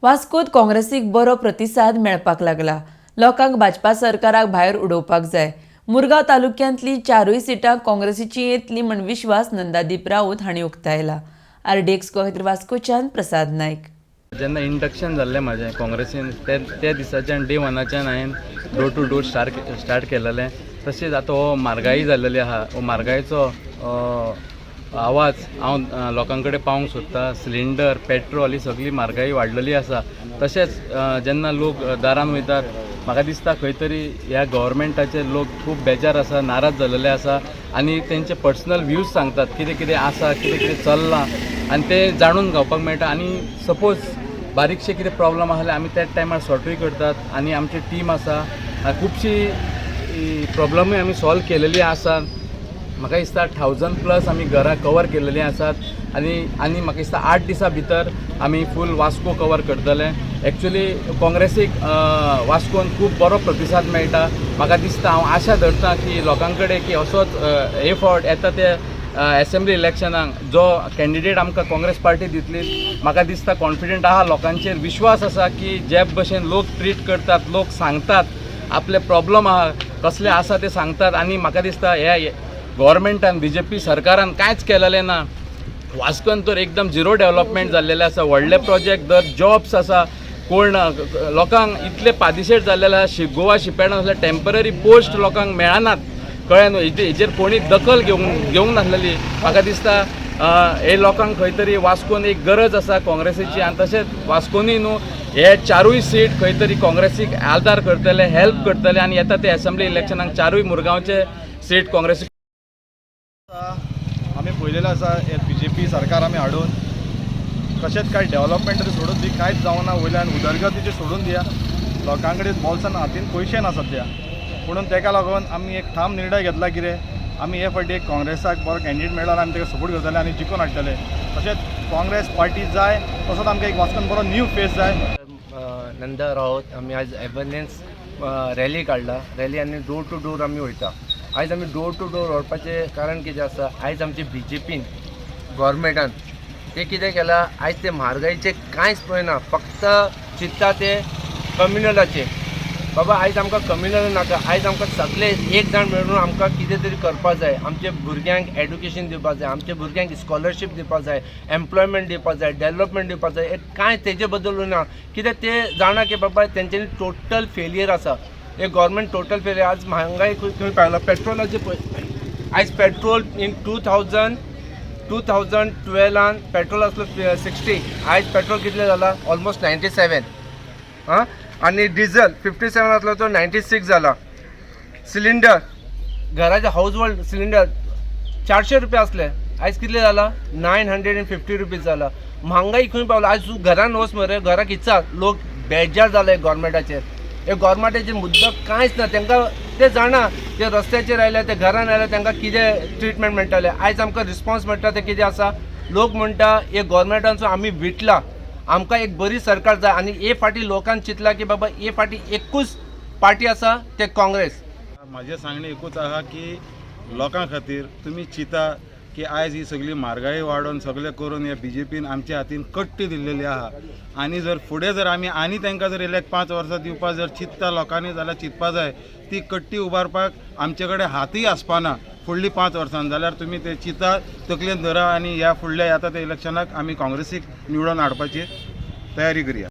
वास्कोत काँग्रेसीक बरो प्रतिसाद मेळपाक लागला. लोकांक भाजपा सरकाराक भायर उडोवपाक जाय. मुरगांव तालुक्यांतली चारूय सिटां काँग्रेसीची येतली म्हण विश्वास नंदादीप राऊत हांणी उक्तायला. आरडीएक्स गोवा खातीर वास्कोच्यान प्रसाद नायक. जेन्ना इंडक्शन जाल्लें म्हाजें काँग्रेसीन ते दिसाच्यान डे वनाच्यान हांवें डोर टू डोर स्टार्ट केलेलें. तशेंच आतां हो म्हारगाई जाल्लेली आहा, हो म्हारगायेचो आवाज हांव लोकां कडेन पावोवंक सोदतां. सिलिंडर, पेट्रोल ही सगळी म्हारगाई वाडलेली आसा. तशेंच जेन्ना लोक दारान वयतात म्हाका दिसता खंय तरी ह्या गव्हर्मेंटाचे लोक खूब बेजार आसा, नाराज जाल्लेले आसा आनी तेंचे पर्सनल व्यूज सांगतात कितें कितें आसा, कितें कितें चल्लां आनी तें जाणून घेवपाक मेळटा. आनी सपोज बारीकशे कितें प्रॉब्लम आसल्यार आमी त्याच टायमार सॉर्टूय करतात आनी आमची टीम आसा. खुबशी प्रॉब्लमूय आमी सॉल्व केलेली आसा. म्हाका दिसता 1000+ आमी घरां कवर केलेलीं आसात आनी आनी म्हाका दिसता 8 दिसां भितर आमी फूल वास्को कवर करतले. एक्चुली काँग्रेसीक वास्कोन खूब बरो प्रतिसाद मेळटा. म्हाका दिसता, हांव आशा धरता की लोकां कडेन की असोच हे फावट येता ते एसेंब्ली इलेक्शनाक जो कॅन्डिडेट आमकां काँग्रेस पार्टी दितली, म्हाका दिसता कॉन्फिडंट आहा, लोकांचेर विश्वास आसा की जे भशेन लोक ट्रीट करतात, लोक सांगतात आपले प्रॉब्लम आहा कसले आसा ते सांगतात. आनी म्हाका दिसता ह्या गव्हर्मेंटान, बीजेपी सरकारान कांयच केलेलें ना. वास्कोन तर एकदम झिरो डेव्हलपमेंट जाल्लेलें आसा. व्हडले प्रोजेक्ट दर जॉब्स आसा, कोण लोकांक इतले पादिशेर जाल्लेले आसा. गोवा शिपयार्डान असले टेंपररी पोस्ट लोकांक मेळनात, कळ्ळें न्हू? हेजेर कोणी दखल घेवंक घेवंक नासलेली. म्हाका दिसता हे लोकांक खंय तरी वास्कोन एक गरज आसा काँग्रेसीची आनी तशेंच वास्कोनी न्हू हे चारूय सीट खंय तरी काँग्रेसीक आदार करतले, हेल्प करतले आनी येता ते एसेंब्ली इलेक्शनाक चारूय मुरगांवचे सीट काँग्रेसीक आमी पळयलेलें आसा, हे बीजेपी सरकार आमी हाडून कशेंच कांय डेव्हलपमेंट तरी सोडून दी, कांयच जावना. वयल्यान उदरगतीचें सोडून दिया, लोकां कडेन बोल्सान हातीन पयशे ना सद्या. म्हणून तेका लागून आमी एक ठाम निर्णय घेतला कितें, आमी हे फावटी एक काँग्रेसाक बरो कॅन्डिडेट मेळ्ळो आमी ताका सपोर्ट करतले आनी जिखून हाडटले. तशेंच काँग्रेस पार्टी जाय, तसोच आमकां एक वास्कोन बरो न्यू फेस जाय. नंदा राऊत. आमी आयज अवेरनेस रॅली काडला, रॅली आनी डोर टू डोर आमी वयता. आयज आमी डोर टू डोर व्हरपाचें कारण कितें आसा, आयज आमचे बीजेपीन गोवोरमेंटान ते कितें केलां, आयज ते म्हारगायेचें कांयच पळयना, फक्त चिंत्ता ते कम्युनलाचें. बाबा, आयज आमकां कम्युनल नाका. आयज आमकां सगळे एक जाण मेळून आमकां कितें तरी करपा जाय. आमच्या भुरग्यांक एड्युकेशन दिवपा जाय, आमच्या भुरग्यांक स्कॉलरशीप दिवपा जाय, एम्प्लॉयमेंट दिवपा जाय, डेवलपमेंट दिवपा जाय. हे कांय तेजे बद्दल ना. कित्याक ते जाणा की बाबा तेंच्यांनी टोटल फेलियर आसा, हे गव्हर्मेंट टोटल फेलियर. आज म्हारगाय खंय पावला, पेट्रोलाचे पळय. आयज पेट्रोल इन 2012आन पेट्रोल आसलो 60, आयज पेट्रोल कितलें जाला? ऑलमोस्ट 97. आं, आनी डिझल 57 आसलो तो 96 जाला. सिलिंडर, घराचे हाऊस होल्ड सिलिंडर 400 रुपया आसले, आयज कितले जाला? ₹950 जाला. म्हारगाय खंय पावला? आयज तूं घरान वच मरे, घराक इचार, लोक बेजार जाले गव्हर्मेंटाचेर. हे गव्हर्मेंटाचेर मुद्दो कांयच ना. तांकां ते जाणा, ते रस्त्याचेर आयले, ते घरान आयले, तांकां कितें ट्रिटमेंट मेळटलें. आयज आमकां रिस्पॉन्स मेळटा ते कितें आसा, लोक म्हणटा हे गव्हर्मेंटाचो आमी विटला, आमकां एक बरी सरकार जाय. आनी हे फाटी लोकान चिंतला की बाबा हे फाटी एकूच पार्टी आसा, ते काँग्रेस. म्हाजें सांगणें एकूच आहा की लोकां खातीर तुमी चिंता की आयज ही सगळी म्हारगाय वाडोवन सगळें करून ह्या बीजेपीन आमच्या हातीन कट्टी दिल्लेली आहा. आनी जर फुडें जर आमी आनी तांकां जर इलेक्ट 5 वर्सां दिवपा जर चिंत्ता लोकांनी जाल्यार चिंतपा जाय, ती कट्टी उबारपाक आमचे कडेन हातूय आसपाना फुडली 5 वर्सां. जाल्यार तुमी ते चिंता, तकलेन धरा आनी ह्या फुडल्या येता त्या इलेक्शनाक आमी काँग्रेसीक निवडून हाडपाची तयारी करया.